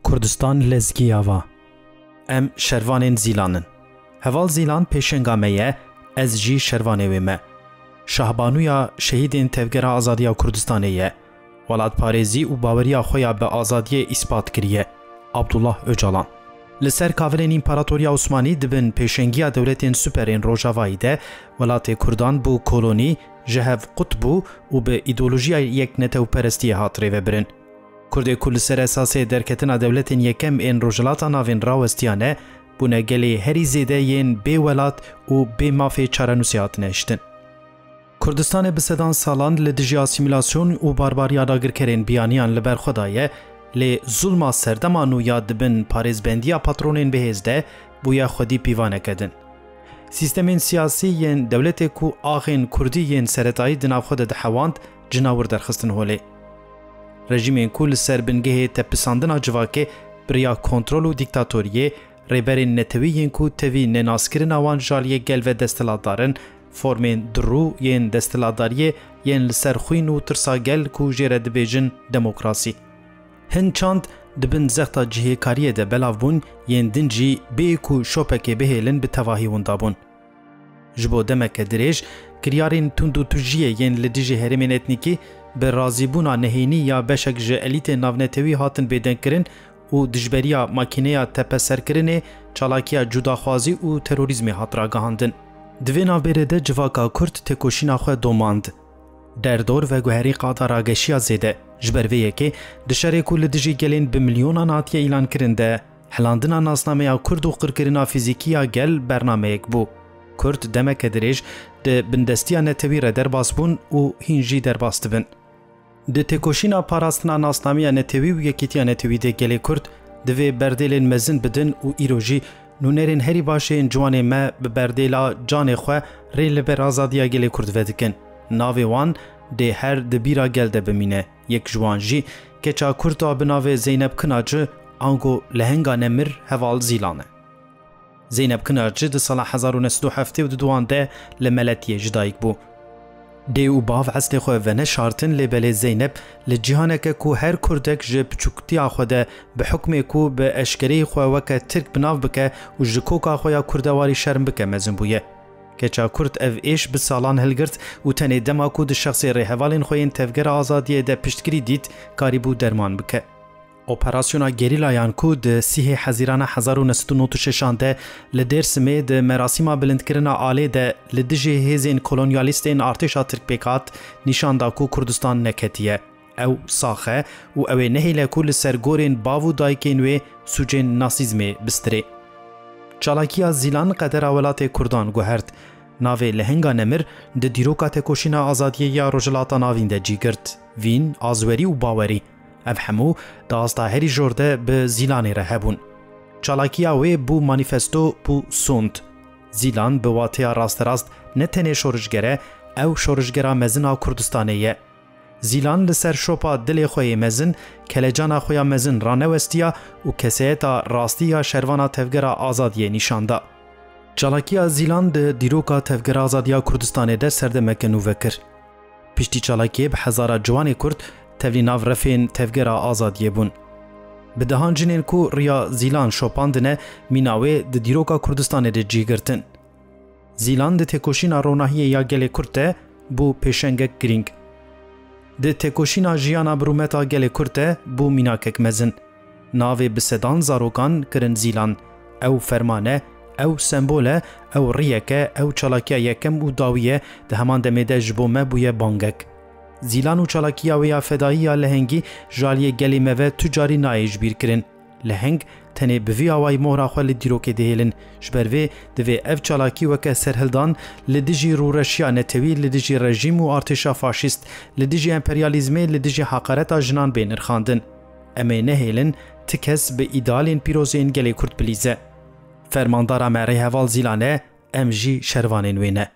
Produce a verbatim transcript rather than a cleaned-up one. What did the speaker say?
Kurdistan lezgî ya va. Em şervanên Zîlan in. Heval Zîlan pêşenga me ye, ez jî şervanê wê me. Şahbanûya şehîdên Tevgera Azadiya Kurdistanê ye. Welatparêzî û baweriya xwe ya bi azadiyê îspat kiriye. Abdullah Ocalan. Li ser kavilên Împaratoriya Osmanî di bin pêşengiya dewletên super ên Rojavayî de welatê Kurdan bû kolonî, ji hev qut bû û bi îdeolojiya yeknetewperestiyê hat rêvebirin. Kurdê ku li ser esasê derketina dewletên yekem ên Rojhilata Navîn rawestiyane, bûne gelê herî zêde yên bê welat û bê mafê çarenûsê hatine hiştin. Kurdistanê bi sedan salan li dijî asîmîlasyon û barbariya dagirkerên biyaniyan li ber xwe daye, lê zulma serdema nû ya di bin parêzbendiya patronên bihêz de bûye xwedî pîvaneke din. Sîstemên siyasî yên dewletê ku axên kurdî yên seretayî di nav xwe de dihewand, cina wir derxistin holê. Rejîmên ku li ser bingehê tepisandina civakê bi riya kontrol û dîktatoriyê, rêberên netewî yên ku tevî nenaskirina wan ji aliyê gel ve desthilatdar in, formên dirû yên desthilatdariyê yên li ser xwîn û tirsa gel ku jê re dibêjin demokrasî. Hin çand di bin zexta cihêkariyê de belav bûn, yên din jî bê ku şopekê bihêlin bi tevahî winda bûn. Ji bo demeke dirêj, kiryarên tundûtûjiyê yên li dijî herêmên etnîkî bi razîbûna nehênî ya beşek ji elîtên navnetewî hatin bêdengkirin û dijberiya makîneya tepeserkirinê, çalakiya cudaxwazî û terorîzmê hat ragihandin. Di vê navbêrê de civaka Kurd têkoşîna xwe domand. Derdor veguherî qada rageşiya zêde. Ji ber vê yekê di şerê ku li dijî gelên bi milyonan hatiye îlankirin de, hilandina nasnameya Kurd û qirkirina fîzîkî ya gel bernameyek bû. Kurd demeke dirêj di bindestiya netewî re derbas bûn û hîn jî derbas dibin. Di têkoşîna parastina nasnameya netewî û yekîtiya netewî de gelê Kurd divê berdêlên mezin bidin û îro jî nûnerên herî baş ên ciwanê me bi berdêla canê xwe rê li ber azadiya gelê Kurd vedikin. Navê wan dê her di bîra gel de bimîne. Yek ji wan jî keça Kurd a bi navê Zeynep Kinaci, ango Lehenga Nemir, heval Zîlan e. Zeynep Kinaci di sala hezar û neh sed û heftê û duduan de li Meletiyê ji dayik bû. Dê û bav eslê xwe veneşartin, lê belê Zeynep li cîhaneke ku her Kurdek ji piçûktiya xwe de bi hukmê ku bi eşkereyî xwe weke Tirk bi nav bike û ji koka xwe ya Kurdewarî şerm bike mezin bûye. Keça Kurd ev êş bi salan hilgirt û tenê dema ku di şexsê rêhevalên xwe yên Tevgera Azadiyê de piştgirî dît, karîbû derman bike. Operasyona gerîlayan ku di sîhê Hezîrana hezar û neh sed û nod û şeşan de li Dêrsimê di merasîma bilindkirina alê de li dijî hêzên kolonyalîstên artêşa Tirk pêk hat, nîşan da ku Kurdistan neketiye. Ew sax e û ew ê nehêle ku li ser gorên bav û dayikên wê sûcên nasîzmê bistirê. Çalakiya Zîlan qedera welatê Kurdan guhert. Navê Lehenga Nemir di dîroka tekoşîna azadiyê ya Rojhilata Navîn de cî girt. Vîn, azwerî û bawerî. Ev hemû di asta herî jor de bi Zîlanê re hebûn. Çalakiya wê bû manîfesto, bû sond. Zîlan bi wateya rasterast ne tenê şorişger e, ew şorişgera mezin a Kurdistanê ye. Zîlan li ser şopa dilê xwe yê mezin, kelecana xwe ya mezin ranewestiya û kesayeta rastî ya şervana Tevgera Azadiyê nîşan da. Çalakiya Zîlan di dîroka Tevgera Azadiya Kurdistanê de serdemeke nû vekir. Piştî çalakiyê bi hezara ciwanê Kurd tevlî nav refên Tevgera Azadiyê bûn. Bi dehan cinên ku riya Zîlan şopandine, mîna wê di dîroka Kurdistanê de cih girtin. Zîlan di têkoşîna ronahiyê ya gelê Kurd de bû pêşengek girîng. Di têkoşîna jiyana bi rûmet a gelê Kurd de bû mînakek mezin. Navê bi sedan zarokan kirin Zîlan. Ew ferman e, ew sembol e, ew riyek e, ew çalakiya yekem û dawî ye, di heman demê de ji bo me bûye bangek. Zîlan û çalakiya wê ya fedayî ya lehengî ji aliyê gelê me ve tu carî nayê ji bîr kirin. Leheng tenê bi vî awayî mohra xwe li dîrokê dihêlin. Ji ber vê divê ev çalakî weke serhildan li dijî rûreşiya netewî, li dijî rejîm û artêşa faşîst, li dijî emperyalîzmê, li dijî heqareta jinan bê nirxandin. Em ê nehêlin ti kes bi îdealên pîroz ên gelê Kurd bilîze. Fermandara me Rêheval Zîlan e, em jî şervanên wê ne.